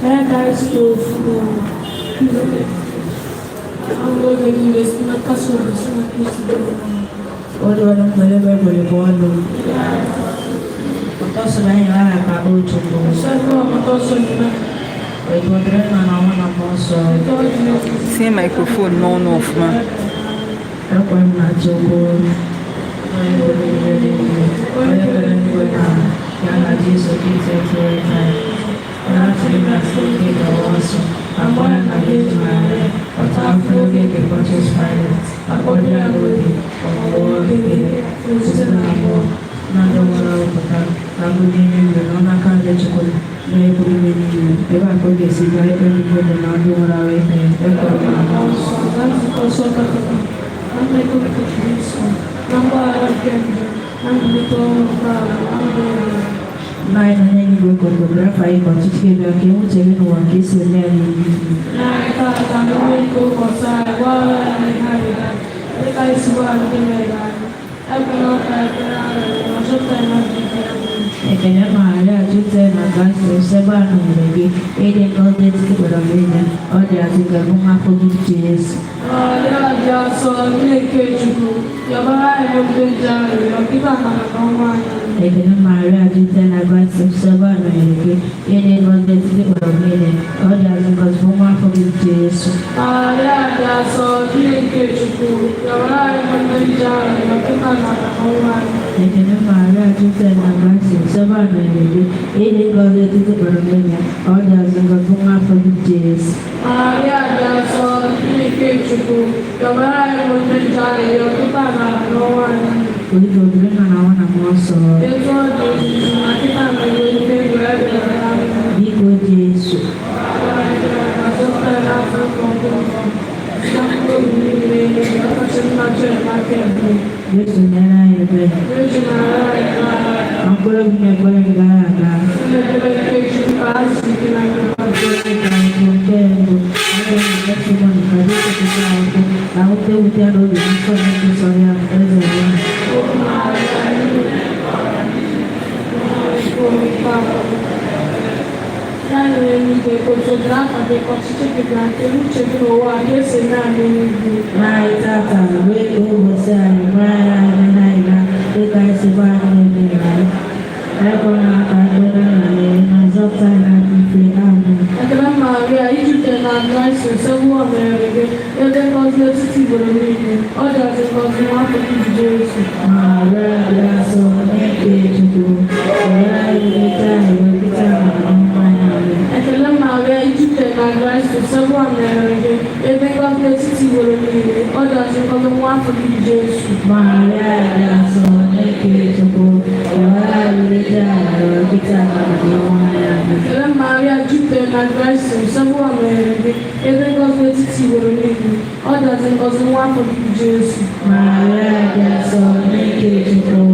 Mee ka anyị si n'ofu n'ụwa. Oge niile si na nkasi obi si na Kristi dị mma. Olúwa pẹ̀lú ẹgbẹ̀rún bọ́ọ̀lù. Ọtọsọ na aha ka o Chukwu. Sẹ́fún ọmọ tó sọ yìí náà. Otu dịrị nna na nwa na mmụọ nsọ. Tinye microphone n'ọnụ ọfụma. Ekwe m na Chukwu, onye pụrụ ime niile, onye kere eluigwe na ala, ya na Jesu Kristi otu onye anyị. Onye atụrụ ime site n'ike nke mmụọ nsọ, akpọ ya na Jesu Maria, ọta afọ oge nke Pontius Pilate, akpọdo ya n'obe, ọnwụọ ekpere, site na mmụọ, na ndị nwụrụ anwụ pụta, na ndụ n'ime ndụ na n'aka ndị Chukwu na-ekwu ime niile, ebe a ka ọ ga-esi bịa ikpe ndị ndụ na ndị nwụrụ anwụ ikpe. Ekwe m na mmụọ nsọ. Na nzukọ nsọ Katọlik, na mmekọrịta nke nsọ, na mgbaghara nke njọ, na mbilite ọnwụ nke ala, na ndụ ebighị ebi. Nna anyị nọ n'eluigwe, ka obodo afa gị, ka ọchịchị gị bịa, ka uche gị n'ụwa ka esi eme ya n'eluigwe. Nye anyị taata nri nke ụbọchị anyị, gbaghara anyị ihe anyị ga dịka anyị si gbaghara ndị mere anyị. Ekwela ka anyị kwere arịrịọ, ma zọpụta anyị n'ajọ ihe. Amen. Ekele Maria, jupụtara na grasia, osebụrụwa nọnyere gị, ịdị ngọzi n'etiti mmadụ niile, ọ dịazị ngọzi nwa afọ gị Jesu. Maria dị asọ, nne nke Chukwu, yọbara anyị bụ ndị njọ arịrịọ, kịta na n'ọnwa anyị. Ekele Maria, jupụtara na grasia, osebụrụwa nọnyere gị, ịdị ngọzi n'etiti mmadụ niile, ọ dịazị ngọzi nwa afọ gị Jesu. Maria dị asọ, nne nke Chukwu, yọbara anyị bụ ndị njọ arịrịọ, kịta na n'ọnwa anyị. Ekele Maria, jupụtara na grasia, osebụrụwa nọnyere gị, ịdị ngọzi n'etiti mmadụ niile, ọ dịazị ngọzi nwa afọ gị Jesu. Maria dị asọ, nne nke Chukwu, yọbara anyị bụ ndị njọ arịrịọ, kịta na n'ọnwa anyị. Otuto dịrị nna na nwa na mmụọ nsọ. Etu ọ dị izizi na kịta na mgbe niile ebighị ebi. Amen. Biko Jesu. Ma zọpụta anyị n'afọ nke ọkụ mmụọ, na mkpụrụ obi niile, ọkachasị nna Chiamaka ebere. Jesu, nyere anyị ebere. Virgin Maria, Ma mkpụrụ obi na-ekpere m gara aga. Ekpere nke Chukwu ka ha si ike na ndokwa. Nke mbụ, aga m Getsemani ka Jesu pụta ahụhụ na wute wute ya n'obi nsọ nke nsọ ya eze ya. O Maria, ya nyere n'igwe, ka otuto dịrị afa gị, ka ọchịchị gị bịa, ka uche gị n'ụwa ka esi eme ya n'eluigwe. Nye anyị tata wee ka ụbọchị anyị gbaghara anyị na anyị na dịka anyị si gbaghara ndị mere anyị. Ekwela ka anyị kwere na anyị ma zọpụta anyị n'aka ife. Amen. Ekele Maria, ijupụtara na grasia, osebụrụwa nọnyere gị, ebe ngọzi n'etiti igboro niile, ọ dịazị ngọzi nwa afọ gị bụ Jesu. Maria dị asọ, nne nke Chukwu, were anyị leta anyị wee pụta na ọnwụ anyị. Amen. Ekele Maria, ijupụtara na grasia, osebụrụwa nọnyere gị, ebe ngọzi n'etiti igboro niile, ọ dịazị ngọzi nwa afọ gị bụ Jesu. Maria dị asọ, nne nke Chukwu, were anyị leta anyị wee pụta na ọnwụ anyị. Amen. Ekele Maria, jupụtara na grasia, osebụrụwa nọnyere gị, ebe ngọzi n'etiti igboro niile, ọ dịazị ngọzi nwa afọ gị bụ Jesu. Maria dị asọ, nne nke Chukwu,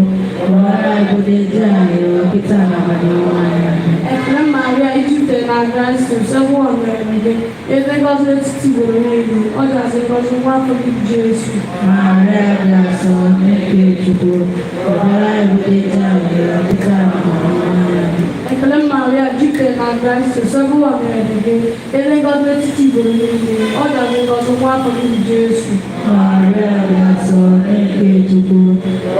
were anyị leta anyị wee pụta na ọnwụ anyị. Amen. Ekele Maria, ijupụtara na grasia, osebụrụwa nọnyere gị, ebe ngọzi n'etiti igboro niile, ọ dịazị ngọzi nwa afọ gị bụ Jesu. Maria dị asọ, nne nke Chukwu, were anyị leta anyị wee pụta na ọnwụ anyị. Amen. Ekele Maria, jupụtara na grasia, osebụrụwa nọnyere gị, ebe ngọzi n'etiti igboro niile, ọ dịazị ngọzi nwa afọ gị bụ Jesu. Maria dị asọ, nne nke Chukwu,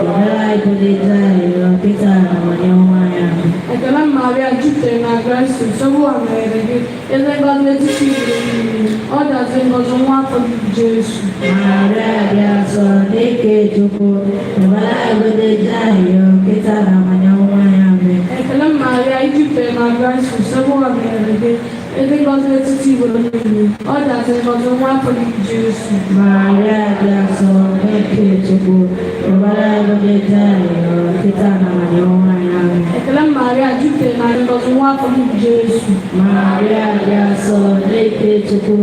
were anyị leta anyị wee pụta na ọnwụ anyị. Amen. Ekele Maria, jupụtara na grasia, osebụrụwa nọnyere gị, ebe ngọzi n'etiti igboro niile, ọ dịazị ngọzi nwa afọ gị bụ Jesu. Maria dị asọ, nne nke Chukwu, were anyị leta anyị wee pụta na ọnwụ anyị. Amen. Ekele Maria, ijupụtara na grasia, osebụrụwa nọnyere gị, ebe ngọzi n'etiti igboro niile, ọ dịazị ngọzi nwa afọ gị bụ Jesu. Maria dị asọ, nne nke Chukwu, were anyị leta anyị wee pụta na ọnwụ anyị. Amen. Ekele Maria, jupụtara na ngọzi nwa afọ gị bụ Jesu. Maria dị asọ, nne nke Chukwu,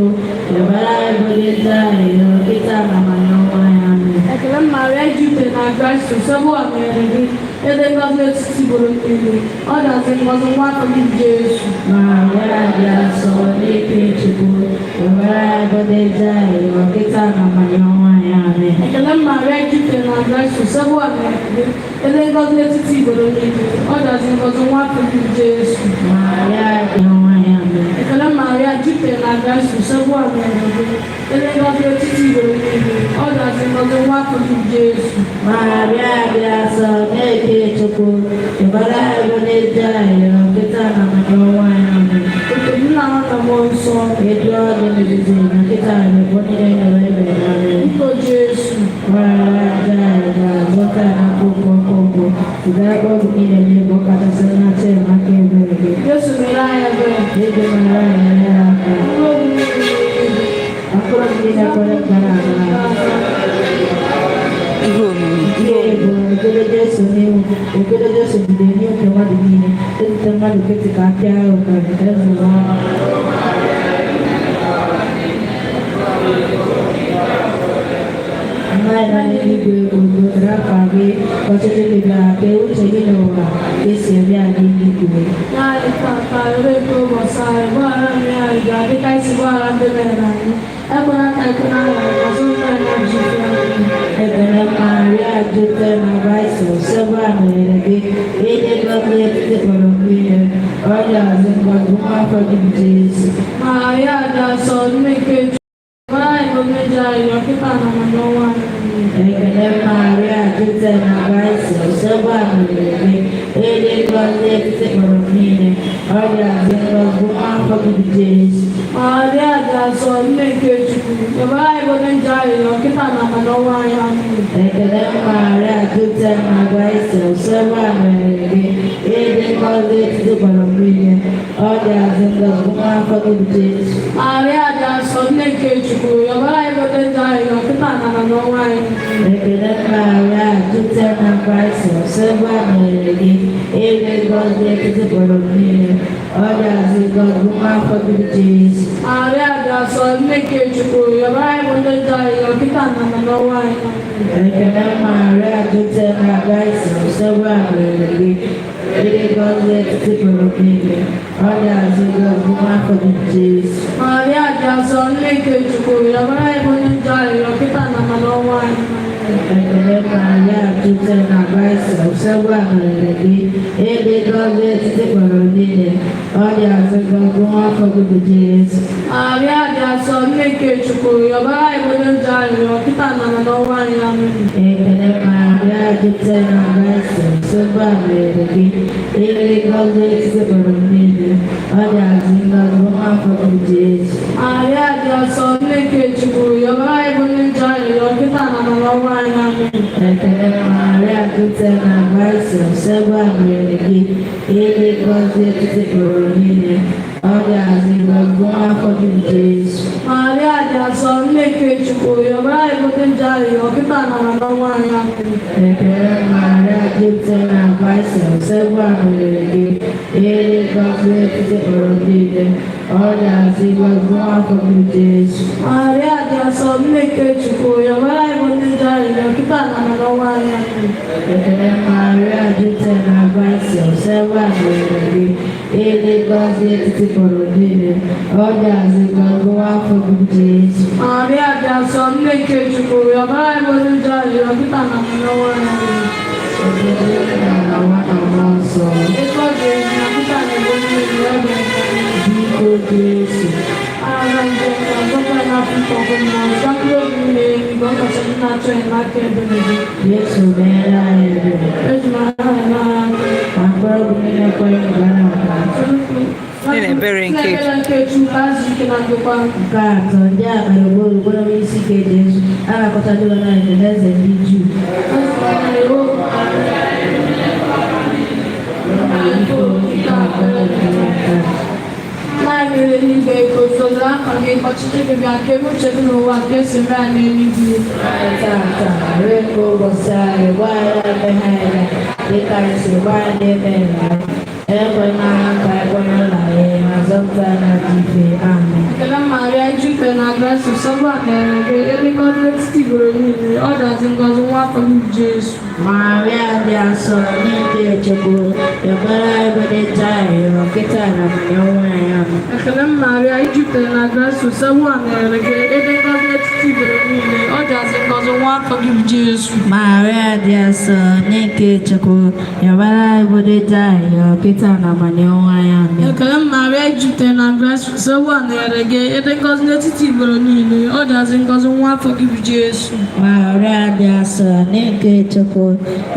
were anyị leta anyị wee pụta na ọnwụ anyị. Amen. Ekele Maria, ijupụtara na grasia, osebụrụwa nọnyere gị, Ede ngọzi n'etiti igboro niile, ọ dị ngọzi nwa afọ gị bụ Jesu. Maria dị asọ n'ike Chukwu, were anyị bụ ndị njọ anyị kịta na manya ọnwa anyị. Amen. Ekele Maria jupụtara na grace, osebụwa mere gị. Ede ngọzi n'etiti igboro niile, ọ dị ngọzi nwa afọ gị bụ Jesu. Maria dị ọnwa anyị. Amen. Ekele Maria jupụtara na grace, osebụwa mere gị. Ede ngọzi n'etiti igboro niile, ọ dị ngọzi nwa afọ gị bụ Jesu. Maria dị asọ n'ike Chukwu, were anyị bụ ndị njọ anyị kịta na manya ọnwa anyị. Amen. Oke nna na nna mmụọ nsọ, Etu ọ dị n'etiti na kịta na ebe niile nọrọ ebe. Amen. Biko Jesu, Maria dị anyị ga-azọta na mkpụkpọ ọkụ zigara ọgwụ niile n'ebe ọ kachasị na-achọ enyemaka ebere gị. Jesu mere anyị ebere. Ego mara enyere ya aka. Mkpụrụ obi niile Mkpụrụ obi niile kwere gara aga. Ihe omimi, ihe Ihe omimi. bụ ekele Jesu n'ihu, ekele Jesu bido n'ihu nke mmadụ niile, ezute mmadụ nkịtị ka apịa ya ụtarị, eze ụwa. Nna anyị nọ n'eluigwe, udo dịrị afa gị, ka ọchịchị gị bịa, ka uche gị n'ụwa ka esi eme ya n'eluigwe. Naanị tata ere nke ụbọchị anyị, gbaghara mmehie anyị ga dịka anyị si gbaghara ndị mere anyị. Ekwela ka anyị kwenye anyị ma zọpụta anyị na ajọ ife anyị. Ekele Maria jupụtara na grace, osebụa nọnyere gị, ịdị ngọzi n'etiti kpọrọ niile, ọ dị azụ ngọzi nwa afọ gị bụ Jesu. Maria dị asọ nne nke Chukwu, gwara anyị bụ mmejọ anyị ọkịta na amamihe ọnwa anyị. Ekele Maria jupụtara na grace, osebụa nọnyere gị, ịdị ngọzi n'etiti kpọrọ niile, ọ dị azụ ngọzi nwa afọ gị bụ Jesu. Maria dị asọ nne nke Chukwu, gwara anyị bụ mmejọ anyị ọkịta na amamihe ọnwa anyị. Amen. Ekele Maria jupụtara na grace, osebụa nọnyere gị, ịdị ngọzi n'etiti kpọrọ niile, ọ dị azụ ngọzi nwa afọ gị bụ Jesu. Maria dị asọ nne nke Chukwu, gwara anyị bụ mmejọ anyị ọkịta na amamihe ọnwa anyị. Ekele Maria jupụtara na grace, osebụa nọnyere gị, ịdị ngọzi n'etiti kpọrọ niile, ọ dị azụ ngọzi nwa afọ gị bụ Jesu. Maria dị asọ nne nke Chukwu, gwara anyị bụ mmejọ anyị ọkịta na amamihe ọnwa anyị. Ekele Maria jupụtara na grace, osebụa nọnyere gị, ịdị ngọzi n'etiti kpọrọ niile, ọ dị azụ ngọzi nwa afọ gị bụ Jesu. Maria dị asọ nne nke Chukwu, gwara anyị bụ mmejọ anyị ọkịta na amamihe ọnwa anyị. Ekele Maria jupụtara na grace, osebụa nọnyere gị, ịdị ngọzi n'etiti kpọrọ niile, ọ dị azụ ngọzi nwa afọ gị bụ Jesu. Maria dị asọ nne nke Chukwu, gwara anyị bụ mmejọ anyị ọkịta na amamihe ọnwa anyị. Amen. Ekele Maria jupụtara na grace, osebụa nọnyere gị, ịdị ngọzi n'etiti kpọrọ niile, ọ dị azụ ngọzi nwa afọ gị bụ Jesu. Maria dị asọ nne nke Chukwu, gwara anyị bụ mmejọ anyị ọkịta na amamihe ọnwa anyị. Amen. Ekele Maria jupụtara na grace, osebụa nọnyere gị, ịdị ngọzi n'etiti kpọrọ niile, ọ dị azụ ngọzi nwa afọ gị bụ Jesu. Maria dị asọ nne nke Chukwu, gwara anyị bụ mmejọ anyị ọkịta na amamihe ọnwa anyị. Amen. Ekele Maria jupụtara na grace, osebụa nọnyere gị, ịdị ngọzi n'etiti kpọrọ niile, ọ dị azụ ngọzi nwa afọ gị bụ Jesu. Maria dị asọ nne nke Chukwu, gwara anyị bụ mmejọ anyị ọkịta na amamihe ọnwa anyị. Amen. Ekele Maria jupụtara na grace, osebụa nọnyere gị, ịdị ngọzi n'etiti kpọrọ niile, ọ dị azụ ngọzi nwa afọ gị bụ Jesu. Maria dị asọ nne nke Chukwu, gwara anyị bụ mmejọ anyị ọkịta na amamihe ọnwa anyị. Amen. Ekele na nwa na mmụọ nsọ. Etu ọ dị na kịta na-ebo mmiri ebe Biko Jesu, agha njem na zọta na afọ ọkụ mmụọ zakụrụ obi mmiri mgbe ọ kacha ndị na-achọ enyemaka ebere gị. Jesu meere anyị ebere. Eji m aha ya n'agha Ma mkpụrụ obi niile kwere gara aga. Nne ebere nke Ebere nke Chukwu ka azụ ike na ndokwa. Nke atọ, ndị a mere ugboro ugboro n'isi ike Jesu, a na-akọta ndị nọ na eze ndị Juu. Naanị eluigwe ka otuto afa gị ka ọchịchị gị bịa ka ebe uche gị n'ụwa nke esi eme ya n'eluigwe. Tata, ree nke ụbọchị anyị, gwa anyị mmehie anyị dịka anyị si gwa anyị emehie anyị. Ekwela ka anyị kwenye na anyị ma zọpụta anyị n'ajọ ife. Amen. Ekele Maria jupụtara na grace sọgba mere gị eluigwe n'etiti igboro niile ọ dị ngọzi nwa afọ gị bụ Jesu. Maria dị asọ, nne nke Chukwu, yọbara anyị bụ ndị njọ arịrịọ, kịta na mgbe ọnwụ anyị. Amen. Ekele m Maria, i jupụtara na grasia, Osebụrụwa nọnyere gị, ebe ngọzi n'etiti igboro niile, ọ dịazị ngọzi nwa afọ gị bụ Jesu. Maria dị asọ, nne nke Chukwu, yọbara anyị bụ ndị njọ arịrịọ, kịta na mgbe ọnwụ anyị. Amen. Ekele m Maria, i jupụtara na grasia, Osebụrụwa nọnyere gị, ebe ngọzi n'etiti igboro niile, ọ dịazị ngọzi nwa afọ gị bụ Jesu. Maria dị asọ, nne nke Chukwu,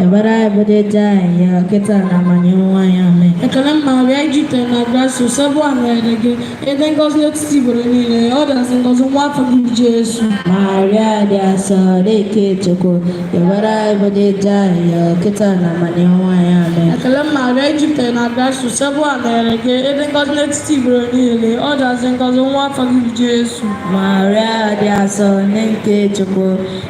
yọbara anyị bụ ndị njọ arịrịọ, kịta na mgbe ọnwụ anyị. Amen. Ekele m Maria, i jupụtara na grasia, Osebụrụwa nọnyere gị, ebe ngọzi n'etiti igboro niile, ọ dịazị ngọzi nwa afọ gị bụ Jesu. Maria dị asọ, nne nke Chukwu, yọbara anyị bụ ndị njọ arịrịọ, kịta na mgbe ọnwụ anyị. Amen. Ekele m Maria, i jupụtara na grasia, Osebụrụwa nọnyere gị, ebe ngọzi n'etiti igboro niile, ọ dịazị ngọzi nwa afọ gị bụ Jesu. Maria dị asọ, nne nke Chukwu,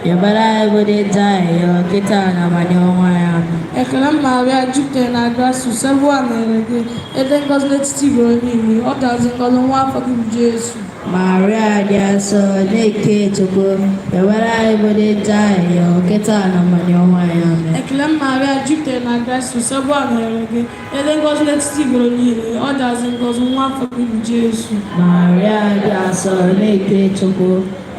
yọbara anyị bụ ndị njọ arịrịọ, kịta na mgbe ọnwụ anyị. Amen. Ekele m Maria, jupụtara na grasia, Osebụrụwa nọnyere gị, ebe ngọzi n'etiti igboro niile, ọ dịazị ngọzi nwa afọ gị bụ Jesu. Maria dị asọ, nne nke Chukwu, yọbara anyị bụ ndị njọ arịrịọ, kịta na mgbe ọnwụ anyị. Amen. Ekele m Maria, jupụtara na grasia, Osebụrụwa nọnyere gị, ebe ngọzi n'etiti igboro niile, ọ dịazị ngọzi nwa afọ gị bụ Jesu. Maria dị asọ, nne nke Chukwu,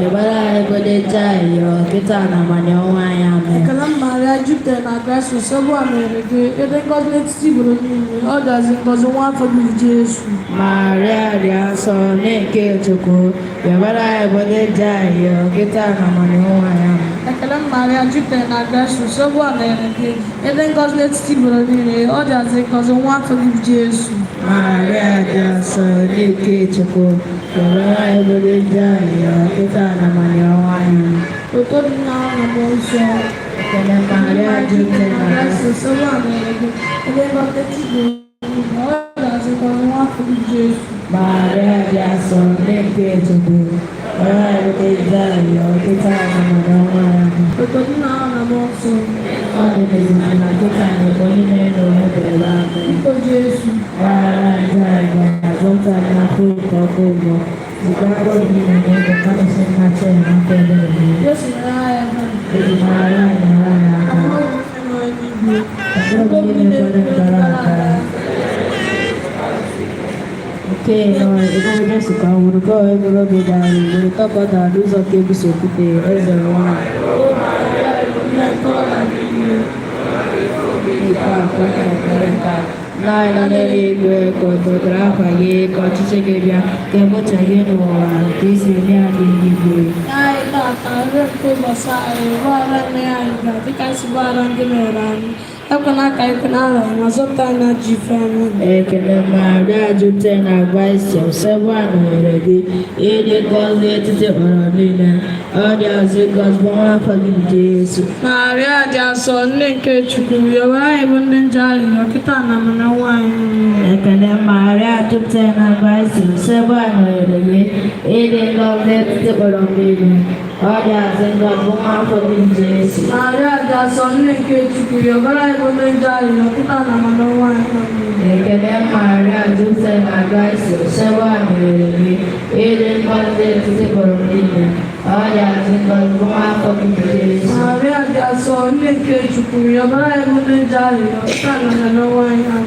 yọbara anyị bụ ndị njọ arịrịọ, kịta na mgbe ọnwụ anyị. Amen. Ekele m Maria, jupụtara na grasia, Osebụrụwa nọnyere gị, ebe ngọzi n'etiti igboro niile, ọ dịazị ngọzi nwa afọ gị bụ Jesu. Maria dị asọ, nne nke Chukwu, yọbara anyị bụ ndị njọ arịrịọ, kịta na mgbe ọnwụ anyị. Amen. Ekele m Maria, jupụtara na grasia, Osebụrụwa nọnyere gị, ebe ngọzi n'etiti igboro niile, ọ dịazị ngọzi nwa afọ gị bụ Jesu. Maria dị asọ, nne nke Chukwu, yọbara anyị bụ ndị njọ arịrịọ, kịta na mgbe ọnwụ anyị. Amen. Otito dịrị Nna na Mmụọ Nsọ. Ekele Maria jupụtara na grasia, Osebụrụwa nọnyere gị, ebe ngọzi n'etiti igboro niile, ọ dịazị ngọzi nwa afọ gị bụ Jesu. Maria dị asọ, nne nke Chukwu, yọbara anyị bụ ndị njọ arịrịọ, kịta na mgbe ọnwụ anyị. Amen. Otito dịrị Nna na Mmụọ Nsọ. Ọ dị n'etiti na kịta na mgbe niile na onye bịara. Amen. Biko Jesu, Gbaghara njọ anyị ma zọpụta anyị n'aka oke ọkụ mmụọ. Ziga mkpụrụ obi niile n'ebe mmadụ si mmachi enyemaka ebere gị. Jesu nyere anyị aka. Eji mara anyị nyere anyị aka. Mkpụrụ obi niile nọ n'igwe. Mkpụrụ obi niile kwere gara aga. Nke ịnọ, ebube Jesu ka ọ nwụrụ ka o wee bụrụ obi dara ugboro ụtọ ka ọ dara n'ụzọ nke ebuso okwute eze nwa. Ikpe akwa na ekpere nke a. Nna anyị nọ n'eluigwe, ka o dodoro afa gị, ka ọchịchị gị bịa, ka ebuche gị n'ụwa, ka i si eme ya n'eluigwe. Anyị tata nri nke ụbọchị anyị, gbaghara mmehie anyị ga dịka anyị si gbaghara ndị mere anyị. Ekwela ka anyị kwe n'ala ma zọpụta anyị n'ajọ ife. Amen. Ekele Maria jupụtara na grasia, Osebụrụwa nọnyere gị, ịdị ngọzi n'etiti ụwa niile, ọ dị ọzọ ngọzi bụ nwa afọ gị bụ Jesu. Maria dị asọ, nne nke Chukwu, yọwara anyị bụ ndị njọ arịrịọ, kịta na amara nwa anyị. Ekele Maria jupụtara na grasia, Osebụrụwa nọnyere gị, ịdị ngọzi n'etiti ụwa niile, ọ dị ọzọ ngọzi bụ nwa afọ gị bụ Jesu. Maria dị asọ, nne nke Chukwu, yọwara anyị bụ ndị njọ arịrịọ, kịta na amara nwa anyị. Ekele Maria jupụtara na grasia, Osebụrụwa nọnyere gị, ịdị ngọzi n'etiti ụwa niile, ọ dị ọzọ ngọzi bụ nwa afọ gị bụ Jesu. Maria dị asọ, nne nke Chukwu, yọwara anyị bụ ndị njọ arịrịọ, kịta na amara nwa anyị.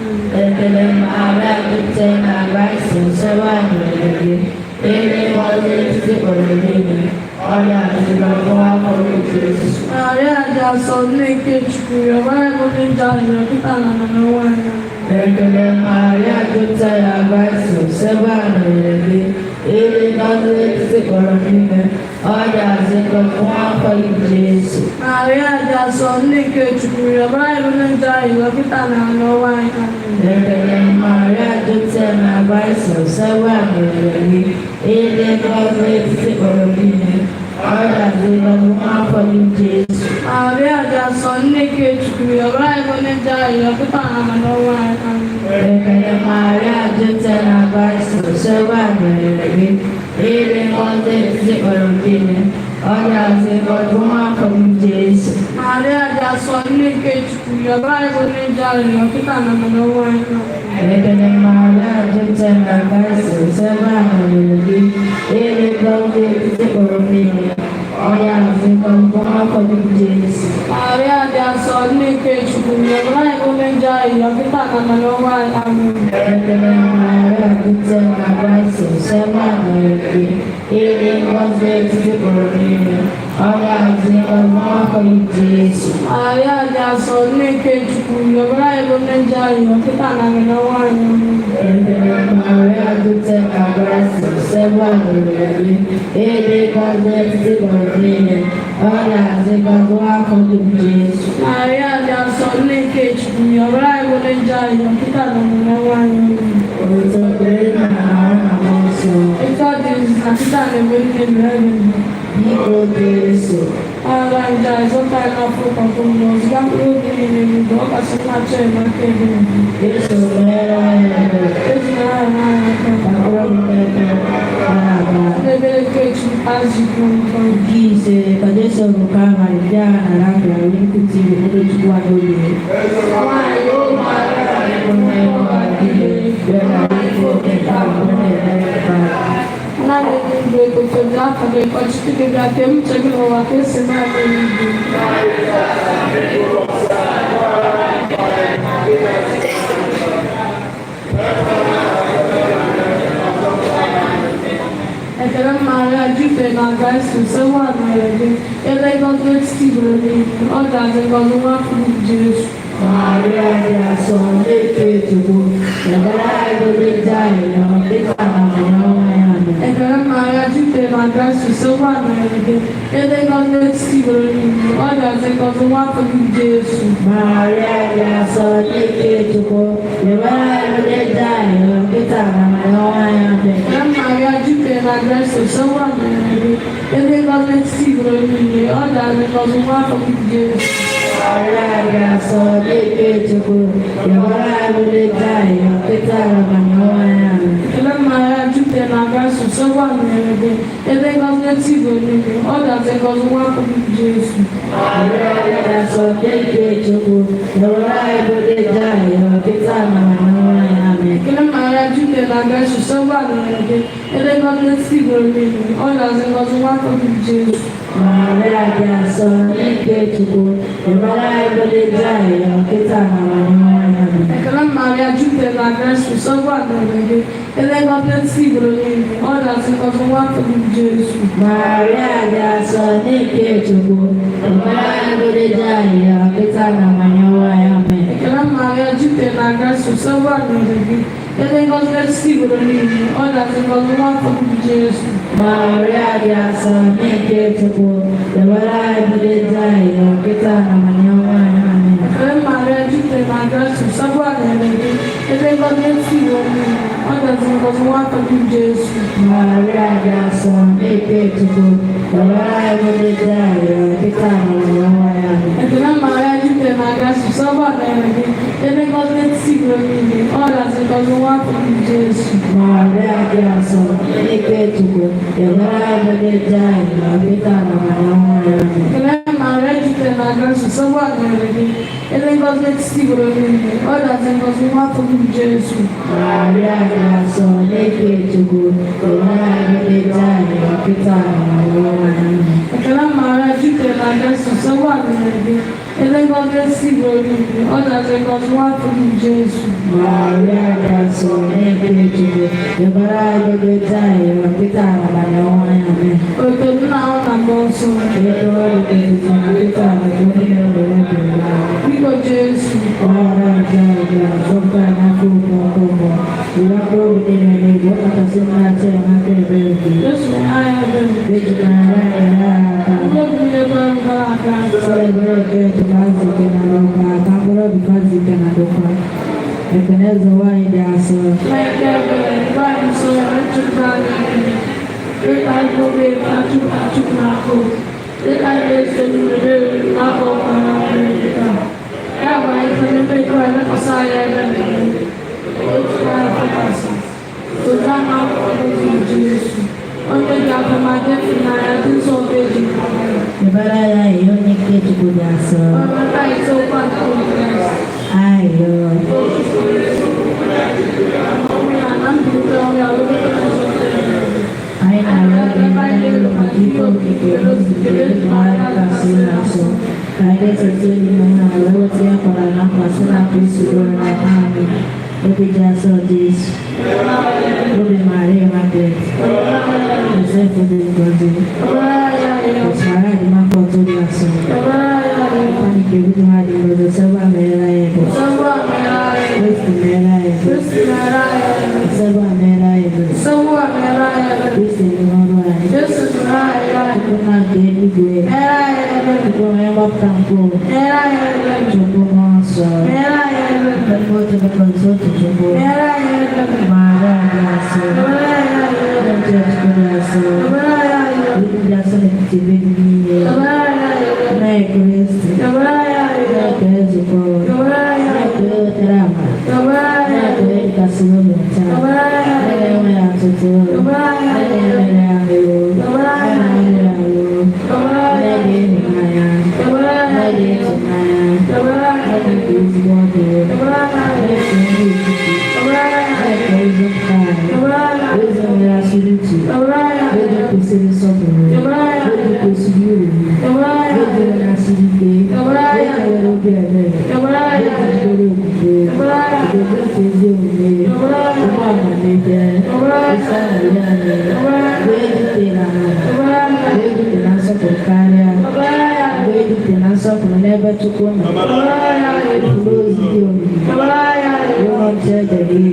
Ekele Maria jupụtara na grasia, Osebụrụwa nọnyere gị, ịdị ngọzi n'etiti ụwa niile, ọ dị ọzọ ngọzi bụ nwa afọ gị bụ Jesu. Maria dị asọ, nne nke Chukwu, yọwara anyị bụ ndị njọ arịrịọ, kịta na amara nwa anyị. Ekele Maria jupụtara na grasia, Osebụrụwa nọnyere gị, ịdị ngọzi n'etiti ụwa niile, ọ dị ọzọ ngọzi bụ nwa afọ gị bụ Jesu. Maria dị asọ, nne nke Chukwu, yọwara anyị bụ ndị njọ arịrịọ, kịta na amara nwa anyị. Ekele Maria jupụtara na grasia, Osebụrụwa nọnyere gị, ịdị ngọzi n'etiti ụwa niile, ọ dị ọzọ ngọzi bụ nwa afọ gị bụ Jesu. Maria dị asọ, nne nke Chukwu, yọwara anyị bụ ndị njọ arịrịọ, kịta na amara nwa anyị. Ekele Maria jupụtara na grasia, Osebụrụwa nọnyere gị, ịdị ngọzi n'etiti ụwa niile, ọ dị ọzọ ngọzi bụ nwa afọ gị bụ Jesu. Maria dị asọ, nne nke Chukwu, yọwara anyị bụ ndị njọ arịrịọ, kịta na amara nwa anyị. Ekele Maria jupụtara na grasia, Osebụrụwa nọnyere gị, ịdị ngọzi n'etiti ụwa niile, ọ dị ọzọ ngọzi bụ nwa afọ gị bụ Jesu. Maria dị asọ, nne na amara ọnwa anyị. Amen. Ekele Maria jupụtara na grasia, Osebụrụwa nọnyere gị. Ị dị ngọzi n'etiti ikporo niile, ọ ga-adị ngọzi nwa afọ gị Jesu. Maria dị asọ, nne nke Chukwu, yọbara anyị bụ ndị nje anyị, kịta na amara ọnwa anyị. Amen. Ekele Maria jupụtara na grasia, Osebụrụwa nọnyere gị. Ị dị ngọzi n'etiti ikporo niile, ọ ga-adị ngọzi nwa afọ gị Jesu. Maria dị asọ, nne nke Chukwu, yọbara anyị bụ ndị nje anyị, kịta na amara ọnwa anyị. Amen. Otuto dịrị nna na nwa na mmụọ nsọ. Etu ọ dị na kịta na ebe niile na ebe niile. Biko Jesu. Agha nje anyị, zọta anyị n'afọ ụkọkọ mmụọ, ziga mkpụrụ obi niile n'udo, ọ kasị na-achọ enyemaka ebere. Jesu meere anyị ebere. Ezinara anyị aka. Ka mkpụrụ obi na-ekpe na-aga. N'ebere nke Chukwu azụgo nkọ. Nke ise, ka Jesu bụ Kalvarị bịa na Lafia wee kwute obodo Chukwu adọghị. Nwanyị ụmụ Naanị ndị ndụ afọ gị ka ọchịchị gị bịa ka uche gị n'ụwa ka esi na-eme n'igwe. Ekele Maria jupụtara na grasia, Osebụrụwa nọnyere gị. Ebe ngọzi n'etiti igwe niile, ọ ga-adị ngọzi nwa afọ gị Jesu. Maria dị asọ na-eto Chukwu, ebere anyị bụ ndị nje anyị nọ dịka na amara ọnwa ya nọ. Ekele Maria jupụtara na grasia, Osebụrụwa nọnyere gị. Ebe ngọzi n'etiti igwe niile, ọ ga-adị ngọzi nwa afọ gị Jesu. Maria dị asọ na-eto Chukwu, ebere anyị bụ ndị nje anyị nọ dịka na amara ọnwa ya nọ. Ekele Maria jupụtara na grasia, Osebụrụwa nọnyere gị. Ebe ngọzi n'etiti igwe niile, ọ ga-adị ngọzi nwa afọ gị Jesu. Maria dị asọ na-eto Chukwu, ebere anyị bụ ndị nje anyị nọ dịka na amara ọnwa ya nọ. Ekele Maria jupụtara na grasia, Osebụrụwa nọnyere gị. Ebe ngọzi n'etiti igwe niile, ọ ga-adị ngọzi nwa afọ gị Jesu. Maria dị asọ na-eto Chukwu, ebere anyị bụ ndị nje anyị nọ dịka na amara ọnwa ya nọ. Ekele Maria jupụtara na grasia, Osebụrụwa nọnyere gị. Ebe ngọzi n'etiti igwe niile, ọ ga-adị ngọzi nwa afọ gị Jesu. Maria dị asọ n'ike Chukwu, ebere anyị bụ ndị nje anyị nọ kịta na amara ọnwa ya nọ. Ekele Maria jupụtara na grasia, Osebụrụwa nọnyere gị. Ebe ngọzi n'etiti igwe niile, ọ ga-adị ngọzi nwa afọ gị Jesu. Maria dị asọ n'ike Chukwu, ebere anyị bụ ndị nje anyị nọ kịta na amara ọnwa ya nọ. Ekele Maria jupụtara na grasia, Osebụrụwa nọnyere gị. Ebe ngọzi n'etiti igwe niile, ọ ga-adị ngọzi nwa afọ gị Jesu. Maria dị asọ n'ike Chukwu, ebere anyị bụ ndị nje anyị nọ kịta na amara ọnwa ya nọ. Ekele Maria jupụtara na grasia, Osebụrụwa nọnyere gị. Ebe ngọzi n'etiti igwe niile, ọ ga-adị ngọzi nwa afọ gị Jesu. Maria dị asọ n'ike Chukwu, ebere anyị bụ ndị nje anyị nọ kịta na amara ọnwa ya nọ. Ekele Maria jupụtara na grasia, Osebụrụwa nọnyere gị. Ebe ngọzi n'etiti igwe niile, ọ ga-adị ngọzi nwa afọ gị Jesu. Maria dị asọ n'ike Chukwu, ebere anyị bụ ndị nje anyị nọ kịta na amara ọnwa ya nọ. Ekele Maria jupụtara na grasia, Osebụrụwa nọnyere gị. Ebe ngọzi n'etiti igwe niile, ọ ga-adị ngọzi nwa afọ gị Jesu. Maria dị asọ n'ike Chukwu, ebere anyị bụ ndị nje anyị nọ kịta na amara ọnwa ya nọ. Ekele Maria jupụtara na grasia, Osebụrụwa nọnyere gị. Ebe ngọzi n'etiti igwe niile, ọ ga-adị ngọzi nwa afọ gị Jesu. Maria dị asọ n'ike Chukwu, ebere anyị bụ ndị nje anyị nọ kịta na amara ọnwa ya nọ. Oto nna ahụ na mmụọ nsọ. Ebe ọ dị n'etiti na kịta na mgbe niile nwere obi mma. Biko Jesu, Ọhụrụ aja aja zọpụta n'aka ụmụ ọkụ mmụọ. Were mkpụrụ obi niile n'igwe, ọkachasị ndị na-achọ enyemaka ebere gị. Jesu anyị ebere. Ejikọrọ anyị nyere ha aka. Mkpụrụ obi niile kwere gara aga. Ebere nke Chukwu azụ ike na ndokwa, ka mkpụrụ obi fa zuo ike na ndokwa. Ekene eze nwanyị dị asọ. Chineke ebere, gwa anyị nsọ ya na nchepụta anyị niile. Dịka anyị obi achụpụ achụpụ n'akụ. Dịka anyị na-eso n'omume n'afọ ọkara anyị taa. Ya bụ anyị site n'ebe Kraịst lekwasị anyị anya n'ebe. Otu anyị fọkasị. Otu a na-akwado Jesu. Onye ji aka ma defu n'anya dị nsọ obi eji n'anya. Ebere ya ihe onye nke Chukwu dị asọ. Ọmata ise ụkwa nke Kraịst. Ayo. Anyị na-arịọ gị n'elu maka ife okike n'ozikere mara kasị na nsọ. Ka anyị na-echeta enyi na nna wee weta ya kwara na nkwa site Site na Kristi Onyenwe anyị. Amen. Obi dị asọ Jesu. Obi Maria Immaculate. Joseph dị ngọzi. Maria dị maka ọtụ dị asọ. Anyị ga-ebido ha dị ngọzi. Sebe mere anyị bụ. Kristi mere anyị bụ. Sebe mere anyị bụ. Kristi nụrụ ọrụ anyị. Chukwu nna nke eluigwe. Chukwu onye mgbapụta nke ụwa. Chukwu mmụọ nsọ. Ndị otu dịkọta otu Chukwu. Maria dị asọ. Ndị nche Chukwu dị asọ. Ndị dị asọ n'etiti ebe niile. Nna Kristi. Nna ekele nzukọ. Nna ekele wetara amara. Nna ekele dịkasịrị obi ọcha. Nna na-enweghị atụtụ. Nna na-emere ahụ. Nna na-emere ahụ. Nna dị ịhụnanya. Nna dị ịtụnanya. Nna dị ka ezigbo ọdụ. Nna nke ndị etiti. Nna nke nzọpụta anyị. Eze nwere asịrị uche. Eze kwesịrị nsọpụrụ. Eze kwesịrị uru. Eze nwere asịrị ike. Eze nwere obi ebere. Eze jidere okwukwe. Obodo nke ezi omume. Ụmụ amamihe. Isi aṅụrị anyị. Wee dute na amara. Wee dute na nsọpụrụ karịa. Wee dute na nsọpụrụ n'ebe Chukwu nọ. Ụlọ ozi dị omimi. Ụlọ nche edere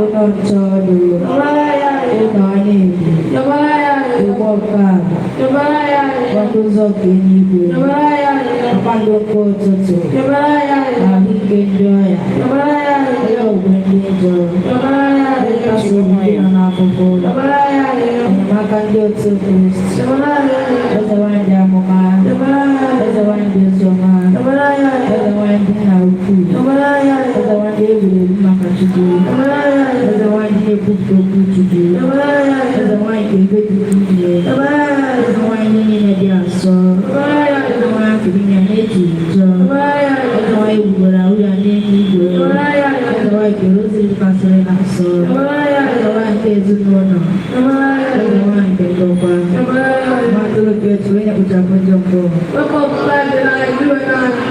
ụlọ nche ọdụ. Ụlọ anya ebu. Ụgbọ nke ala. Ọnụ ụzọ nke eluigwe. Kpakpando nke ụtụtụ. Ahụike ndị ọya. Onye ọgwụ ndị njọ. Onye nkasi obi ndị nọ n'afụfụ. Enyemaka ndị otu Kristi. Eze nwanyị ndị amụma. Eze nwanyị ndị oziọma. Eze nwanyị ndị nna ukwu. Eze nwanyị ndị egburu egbu maka Chukwu. Eze nwanyị ndị na-ekwupụta okwu Chukwu. Eze nwanyị nke ebe dị niile. Eze nwanyị niile dị asọ. Eze nwanyị nke niile na-eji njọ. Eze nwanyị egbugbere ahụ ya n'eluigwe. Eze nwanyị nke rosary kasịrị na nsọ. Eze nwanyị nke ezinụlọ. Eze nwanyị nke ndokwa. Nwatụrụ nke Chukwu onye na-ekpochapụ njọ nke ụwa.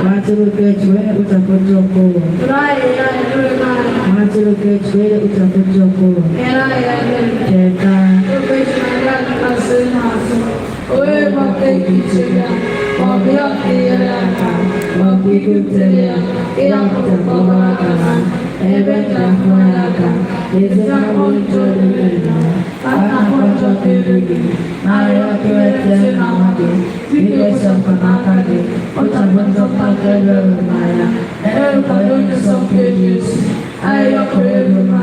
Nwatụrụ nke Chukwu onye na-ekpochapụ njọ nke ụwa. Nwatụrụ nke Chukwu onye na-ekpochapụ njọ nke ụwa. Cheta. Onye gbata echiche ya, ma ọ bụ ya tinyere aka, ma ọ bụ igotere ya, ịnapụta ọbara aka ha, ebe nta ya aka, Eze na-akpọ njọ dịrị na aka njọ dịrị gị. Narịọ ka eweta na nwa gị. Biko esokwa n'aka gị. Kpochapụ nzọpụta nke ebere n'anya. Ee, kwado onye nsọ nke Jesu, ahịhịa kwere elu ma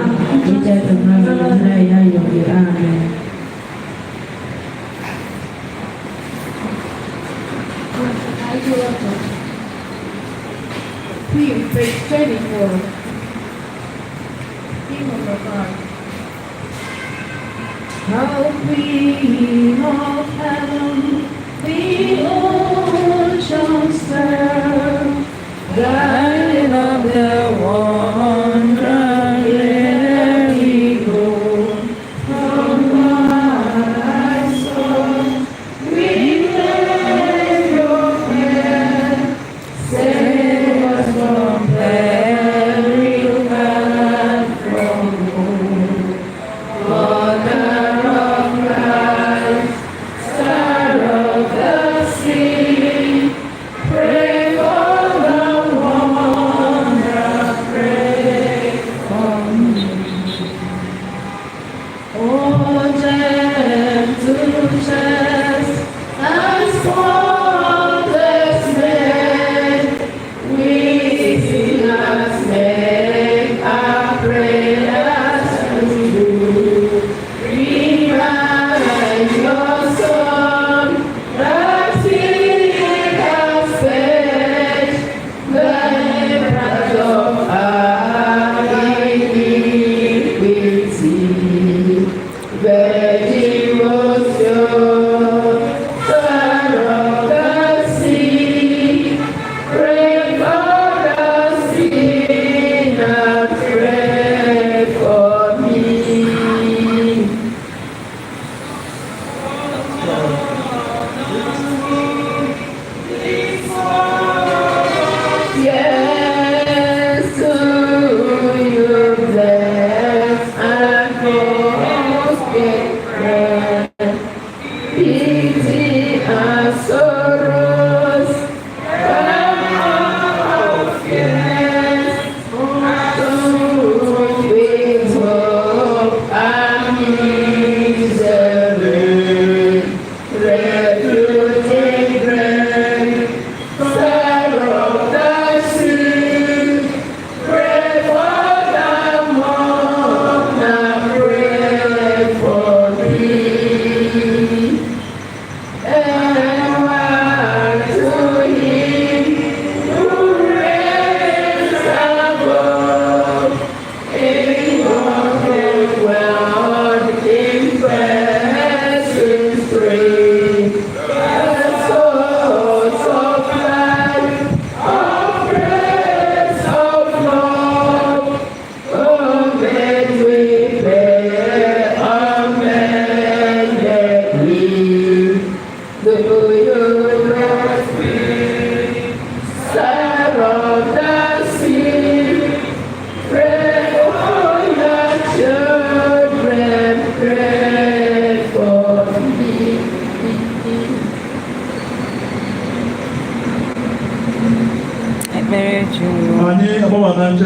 Icheta mmadụ na ya yọ gị. Amen. Theme, page 24. Theme number 5. How Queen of Heaven, the ocean stir, Guide of the wandering go. From my soul, we claim your care, save us from peril and from woe. Mother of Christ, Star of the sea, pray for the wanderer, pray.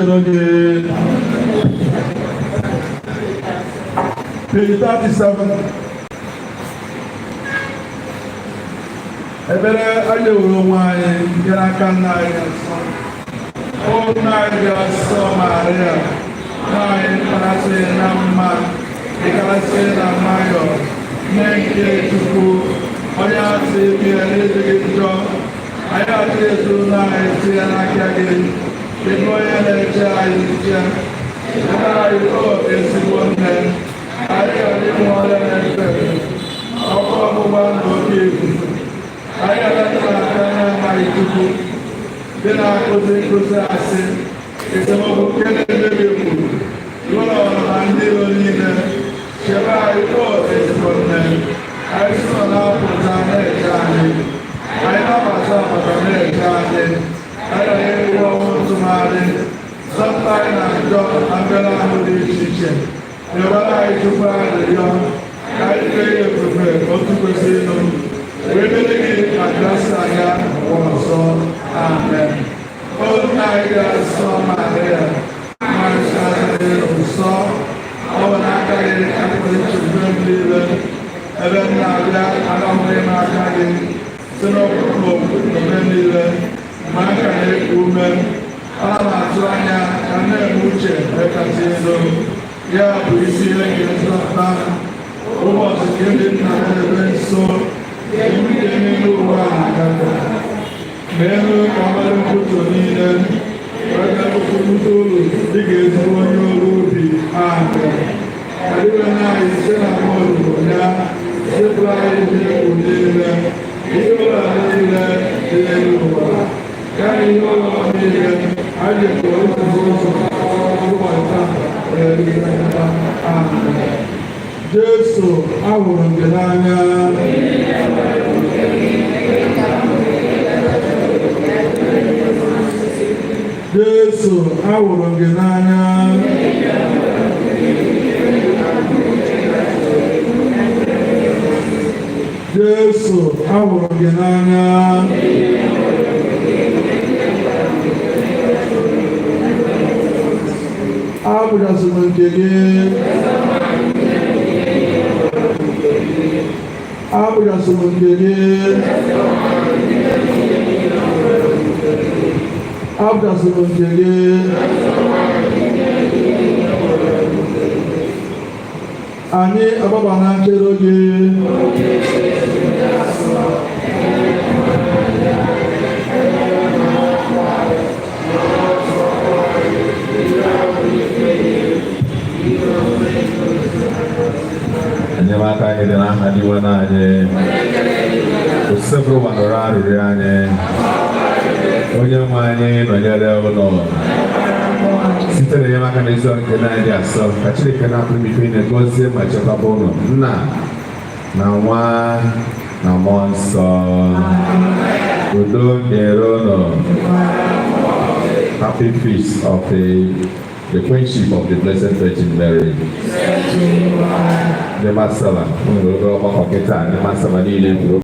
nchedo gị. Page 37. Ebere anyị were onwe anyị nke n'aka nna anyị nsọ. O nna anyị dị asọ Maria, nwanyị karasị na mma, ịkarasị na mmayọ, nne nke Chukwu, onye asị bịa n'ezighị njọ, anyị atụ ezinụlọ anyị tinye n'aka gị, dịka onye na-eche anyị nche. Nna anyị o ezigbo nne, anyị ghara ịnwe ọrịa na-efe efe, ọkụ ọgbụgba na oke ifufe. Anyị alatara aka na-amaghị Chukwu, dị na-akụzi nkụzi asị, esemokwu nke na-emebi kwuru, ụlọ na ndị iro niile, chebe anyị o ezigbo nne. Anyị si nọ na-apụta na-eche anyị, anyị na-abata abata na-eche anyị, anyị ghara ịrụ ọnwụ ntụgharị, zọpụta anyị na njọ na mbere ahụ dị iche iche. Rịọbara anyị Chukwu arịrịọ, ka anyị fee ya ofufe otu kwesịrị ịnụ, wee mere gị adreesị anya ụwa ọzọ. Amen. O nna anyị ga-asọ Maria, nwanyị nsọ, ọ bụ n'aka gị ka m nwere nchegbu m niile, ebe m na-abịa anọghị m aka gị, site n'ọkpụkpụ omume niile, ma aka na-eku ume, ana m atụ anya ka m na-eme uche kasị elu, ya bụ isi ihe nke nzọpụta m. Ụbọchị nke ndị nna na-ebe nso, nke n'elu ụwa na-agafe. Meelu ka mmadụ nkwutọ niile wee ga-ekwupụta uru dịka ezigbo onye ọrụ ubi. Amen. Ka dịbe anyị site na mmụọ ya sepụrụ anyị ihe egwu niile, ihe ụlọ niile dị n'elu ụwa, ya na ihe ụlọ niile anyị jikwa ụzọ ụzọ ụbọchị taa wee rute. Amen. Jesu, ahụrụ m gị n'anya. Jesu, ahụrụ m gị n'anya. Jesu, ahụrụ m gị n'anya. Abụchasị m nke gị. Abụchasị m nke gị. Abụchasị m nke gị. Anyị agbaba na nchedo gị. Enyemaka anyị dị n'aha dị nwe anyị Osebụrụwa nụrụ arịrịọ anyị. Onye nwe anyị nọnyere ụlọ site na enyemaka na ezi nke anyị dị asọ. Ka Chineke na-apụrụ ime ike gọzie ma chekwaba ụlọ, Nna na Nwa na Mmụọ Nsọ. Udo dịrị ụlọ. Happy feast of the Queenship of the Blessed Virgin Mary. Ndị Masala, nwere obere ọgbakọ kịta, ndị Masala niile kwuru.